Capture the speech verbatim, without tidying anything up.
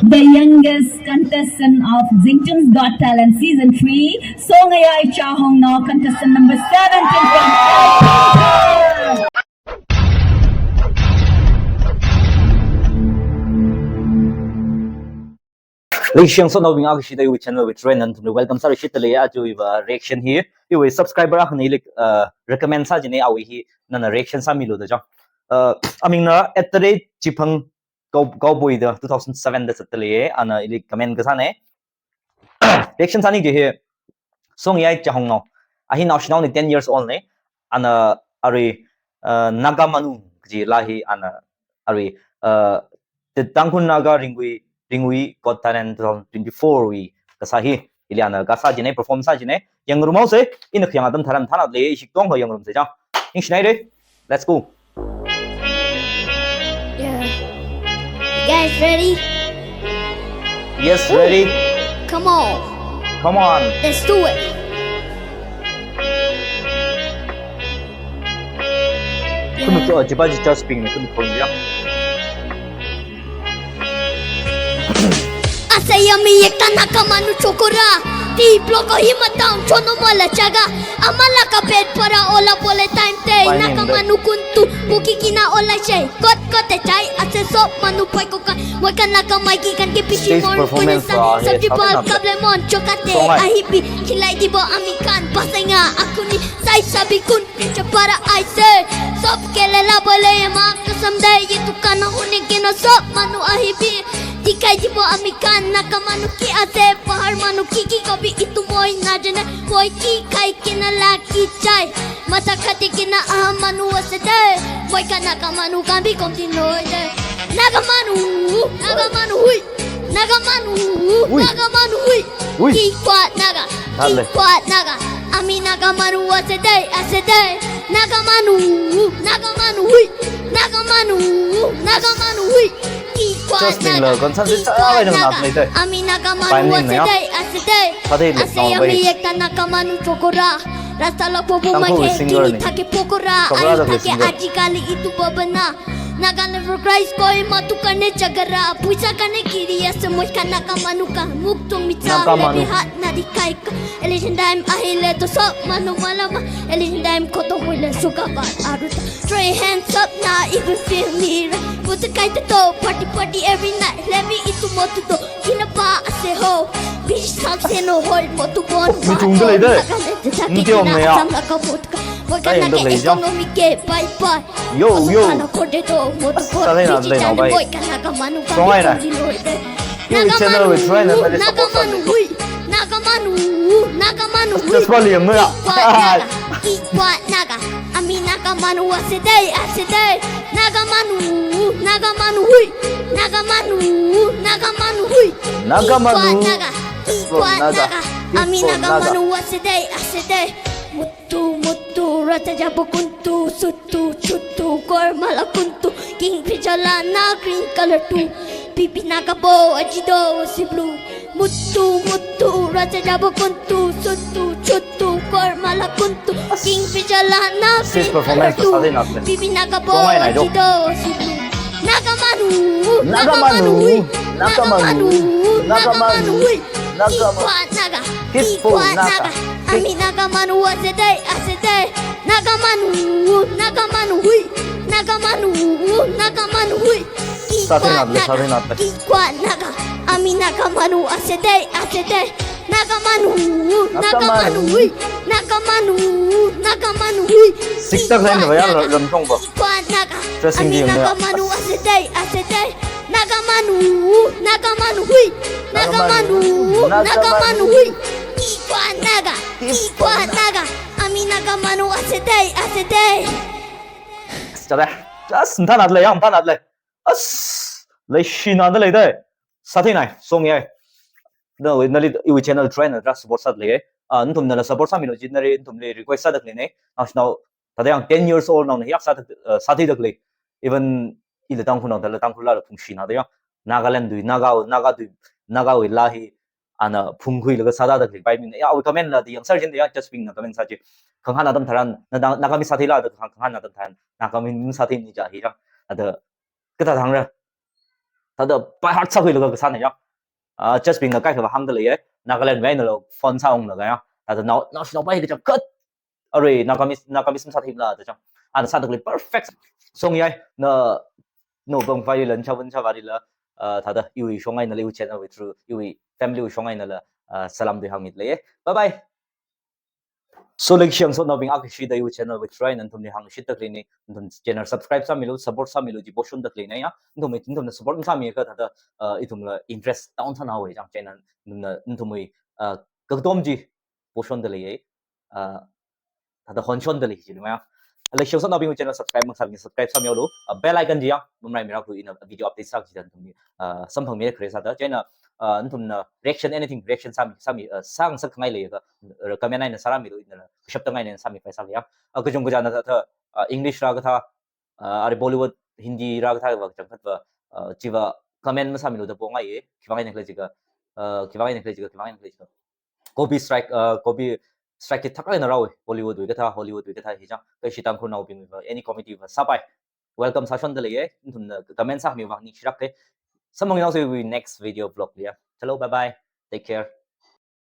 The youngest contestant of Zingchung's Got Talent Season three, Songayai Chahongno, contestant number seventeen from Kalpinthang. Leishi yangsotnaobing, akha shida iwui channel wui tharan nathumli welcome sāra shitda lei. Aja iwui reaction hi iwui subscriber akhana ili, uh, recommend sā jine, awui hi nana reaction sāmilu da chang. Uh, amingna at the rate Chiphang Cow-, Cowboy da two thousand seven da zatda lei, ana ili comment kasāne. Reaction sāni kaji hi Songayai Chahongno. A hi naoshinaone, ten years old ne. Ana arui, uh, Naga Manu kaji laa hi ana arui, uh, the Tangkhul Naga Ringui, Ringui Got Talent two thousand twenty-four wui kasā hi ili ana kasā jine, perform sā jine. Yangrumhaose, ina khayang atam tharan thānat lei, ishi tongkha yangrumse chang. Ningshinaire. Let's go. Yeah. You guys ready? Yes, ready. Come on. Come on. Let's do it. Kunu to, chipa ji just ping ne, kunu point ya. Ase yami yekta Naga Manu chokora. Ti block o hima town chono mala chaga. Amala ka pet para ola bole time te. Naga Manu kuntu buki kina ola che. Kot kot te chai ase sop manu pai ko ka. Moi kan Naga mai ki kan ke pishi mon performance kuna sa. Sabji bal kable mon chokate. Ahipi khilai dibo ami kan pasenga akuni sai sabi kun. Chapara aise, sop kele la bole ma kasam dai ye tukana huni kina sop manu ahibi. Tikai jibo ami kan Naga Manu ki ase, pahar manu ki ki kobi itu moi na jene, moi ki kai kina la ki chai. Mata kati kina aha manu ase dai, moi ka Naga Manu kan bi kom ti noi dai. Naga Manu, Naga Manu hui, Naga Manu, Naga Manu hui. Ui. Kikwa Naga. Thale. Kikwa Naga. Ami Naga Manu ase dai, ase dai. Naga Manu, Naga Manu hui. Naga Manu, Naga Manu hui. Kikwa Naga. Just ning la, concert si chālai nang Naga. Ami Naga Manu ase dai, ase dai. Ase ami yekta Naga Manu chokora. Rasta la popo ma ke kini thake pokora. Ai thake ajikali itu babana. Nagaland for Christ koi matu kane chagara, puisa kane kiri ya semoi ka Naga Manu ka muktung micha lebi hat nadi kai ka. Election time ahile to sok manu malama. Election time koto muile suka bat aruta. Throw your hands up na even feel me. Puta kai to party party every night. Let me itu motu to. Kina pa ase ho. Bish sab se no hoi motu bon. Mi chung lei de. Ntiom ne ya. Moi ka Naga economy ke bye bye. Yo, yo. Sālei na, lei na, bai. Songai na. Naga Manu, Naga Manu hui, Naga Manu, Naga Manu hui. Just volume, no, yeah. Kikwa Naga, Kikwa Naga. Ami Naga Manu ase dai, ase dai. Naga Manu, Naga Manu hui, Naga Manu, Naga Manu hui. Naga Manu. Kikwa Naga, Kikwa Naga. Ami Naga Manu ase dai, ase dai. Mutu, mutu, raja jabo kuntu, sutu, chutu, kormala kuntu, kingfisher la na green color tu, pipi Naga bo ajido si blue. Mutu, mutu, raja jabo kuntu, sutu, chutu, kormala kuntu, kingfisher la na green color tu, pipi Naga bo ajido si blue. Naga Manu, Naga Manu hui, Naga Manu, Naga Manu hui. Kikwa Naga, Kikwa Naga. Ami Naga Manu ase dai, ase dai. Naga Manu, Naga Manu hui. Naga Manu, Naga Manu hui. Kikwa Naga, Kikwa Naga. Ami Naga Manu ase dai, ase dai. Naga Manu, Naga Manu hui. Naga Manu, Naga Manu hui. Siktak lain ba ya, ram tong ba. Kikwa Naga. Ami Naga Manu ase dai, ase dai. Naga Manu, Naga Manu hui. Naga Manu, Naga Manu hui. Kikwa Naga, Kikwa Naga. Ami Naga Manu ase dai, ase dai. Chale. Just thānat lei, yang thānat lei. As, leishi na da lei dai. Sāthei nai, Songayai. Na, nali, iwui channel try na, ra support sāda lei. Ah, nathumna la support sāmilu ji, nali, nathumli request sāda lei ne. Now, now, thāda yang ten years old nao na yak sāda, uh, sāthei da lei. Even ila Tangkhul nao, thāla Tangkhul la phungshi na da yang. Nagaland dui, Naga, Naga dui, Naga wui la hi, ana phungkhui laga sāda da lei. Bai mi ya, awui comment la di yang sar jin da yang, just ping na comment sā ji. Khangahān atam tharan, na da, Naga mi sāthei la da, khang-, khangahān atam tharan, Naga mi sāthei ni ja hi yang. Ada, kata thang ra. thāda by heart sākhuilaga kasāna ya. Ah, judge bingna kaikhava hāngda leiya. Nagaland wui einala phone sāunglaga ya. Thāda nao, naoshinaopa hi kachangkhat arui Nagamese, Nagamese masātheimalada chang. Ana sāda khalei perfect song ya. Na, no bang vai lan chavun chavari la, ah, thāda iwui shong einala, iwui channel wui through, iwui family wui shong einala, ah, salam da hāngmida leiya. Bye bye. So, leikashi ngasotnaobing, akha shida iwui channel wui through eina nathumli hāngshitda khaleina, nathum channel subscribe sāmilu, support sāmilu, ji poshonda khaleina ya. Nathum, nathumna support masāmiakha thāda, ah, ithumla interest down sāhaowa chang, chieina nathumna, nathumwui, ah, kakatom ji poshonda leiya, ah, thāda honshonda lei jilima ya. Leikashi ngasotnaobing, channel subscribe masāmi, subscribe sāmilu, ah, bell icon ji ya, mamrai miraklu, ina video update sā kachida nathumli, ah, samphangmida khalei sāda, chieina, ah, nathumna reaction, anything reaction sāmi, sāmi, ah, sāngasak khangai leiakha, ah, comment eina sārāmilu, inala kashapta ngai eina sāmipai sāya. Ah, kachungkha china thāda, ah, English rākathā, ah, arui Bollywood, Hindi rākathāva kachangkhatva, ah, chiva comment masāmilu da pongaiya, khivang eina khala jiakha, ah, khivang eina khala jiakha, khivang eina khala jiakha. Copy strike, ah, copy strike hithākha eina rāhaowa, Bollywood wui kathā, Hollywood wui kathā hi chang, kha ishi Tangkhulnaobingwuiva, any comedy va sāpai. Welcome sāshonda leiya, nathumna comment sākhamiwui vang ningshilāka. Samphangnaosa iwui next video vlog li ya. Hello, bye bye. Take care.